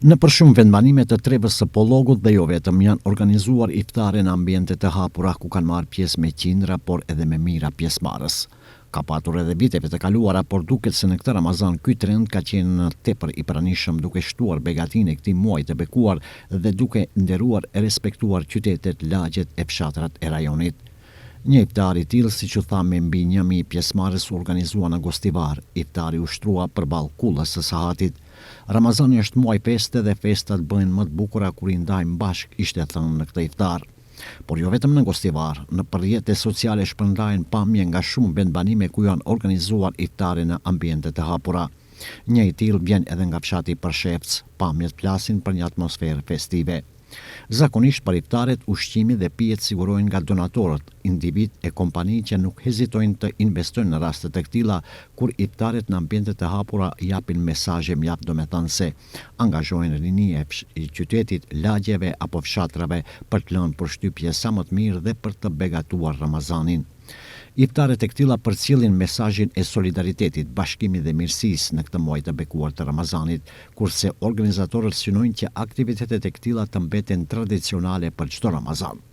Nëpër shumë vendbanime të trevës së Pollogut dhe jo vetëm janë organizuar iftare në ambiente të hapura ku kanë marrë pjesë me qindra por edhe me mijëra pjesëmarrës. Ka patur edhe viteve të kaluara por duket se në këtë Ramazan ky trend ka qenë tepër i pranishëm duke shtuar begatinë e këtij muaji të bekuar dhe duke nderuar e respektuar qytetet, lagjet e fshatrat e rajonit. Një iftar i tillë siç u tha me mbi 1000 pjesëmarrës u organizua në Gostivar. Iftari u shtrua përballë kullës së sahatit. Ramazani është muaj feste dhe festat bëhen më të bukura kur i ndajmë bashkë, ishte thënë në këtë iftar. Por jo vetëm në Gostivar, nëpër rrjete sociale shpërndahen pamje nga shumë vendbanime ku janë organizuar iftare në ambiente të hapura. Një i tillë vjen edhe nga fshati Përshefc, pamjet flasin për një atmosferë festive. Zakonisht për iftaret, ushqimi dhe pijet sigurohen nga donatorët, individë e kompani që nuk hezitojnë të investojnë në raste të këtilla, kur iftaret në ambiente të hapura japin mesazhe mjaft domethënëse, angazhohen rinia e qytetit, lagjeve apo fshatrave për të lënë përshtypje sa më të mirë dhe për të begatuar Ramazanin. Iftaret e këtilla përcjellin mesazhin e solidaritetit, bashkimit dhe mirësisë në këtë muaj të bekuar të Ramazanit, kurse organizatorët synojnë që aktivitetet e këtilla të mbeten tradicionale për çdo Ramazan.